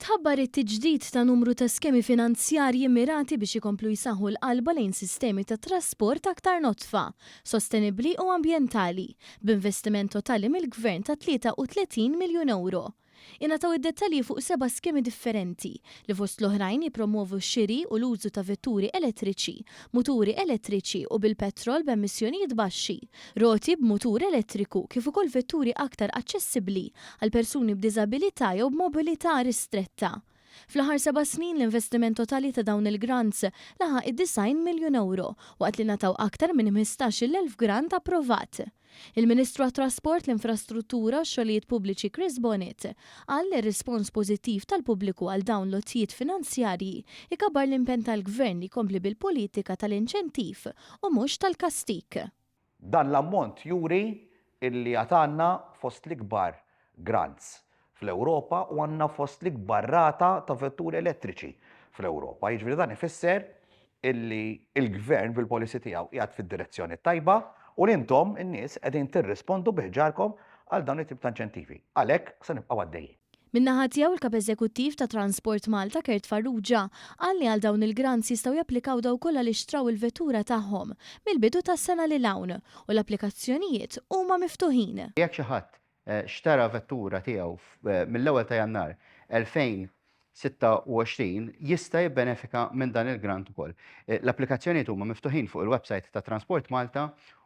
Tħabbar it-tiġdid ta' numru ta' skemi finanzjarji mmirati biex ikomplu jsaħħu l-qalba lejn sistemi ta' trasport aktar nodfa, sostenibbli u ambjentali, b'investiment totali mill-Gvern ta' 33 miljun ewro. Ingħataw id-dettalji fuq seba' skemi differenti li fost l-oħrajn jippromwovu x-xiri u l-użu ta' vetturi elettriċi, muturi elettriċi u bil-petrol b'emissjonijiet baxxi, roti b'mutur elettriku kif ukoll vetturi aktar aċċessibbli għal persuni b'diżabilità jew b'mobilità ristretta. Fl-aħħar seba' snin l-investiment totali ta' dawn il-grants laħaq id-90 miljun ewro waqt li ngħataw aktar minn 15,000 grant approvat. Il-Ministru għat-Trasport, l-Infrastruttura u x-Xogħlijiet Pubbliċi Chris Bonett qal li r-rispons pożittiv tal-pubbliku għal dawn l-għotjiet finanzjarji jkabbar l-impenn tal-Gvern li jkompli bil-politika tal-inċentiv u mhux tal-kastig. Dan l-ammont juri illi għad għandna fost l-ikbar grants fl-Ewropa u għandna fost l-ikbar rata ta' vetturi elettriċi fl-Ewropa. Jiġifieri dan ifisser illi l-Gvern bil-policy tiegħu qiegħed fid-direzzjoni t-tajba u li intom in-nies qegħdin tirrispondu bi ħġarkom għal dawn it-tip ta' inċentivi. Għalhekk se nibqgħu għaddejjin. Min-naħa tiegħu l-Kap Eżekuttiv ta' Transport Malta Kurt Farrugia qal li għal dawn il-grants jistgħu japplikaw dawk kollha li xtraw il-vettura tagħhom mill-bidu tas-sena lil hawn u l-applikazzjonijiet huma miftuħin. Jekk xi ħadd xtara vettura tiegħu mill-ewwel ta' Jannar 2026 jista' jibbenefika minn dan il-grant ukoll. L-applikazzjonijiet huma miftuħin fuq il-websajt ta' Transport Malta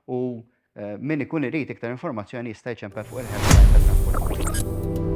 u min ikun irid iktar informazzjoni jista' jċempel fuq il-helpline ta' Transport Malta.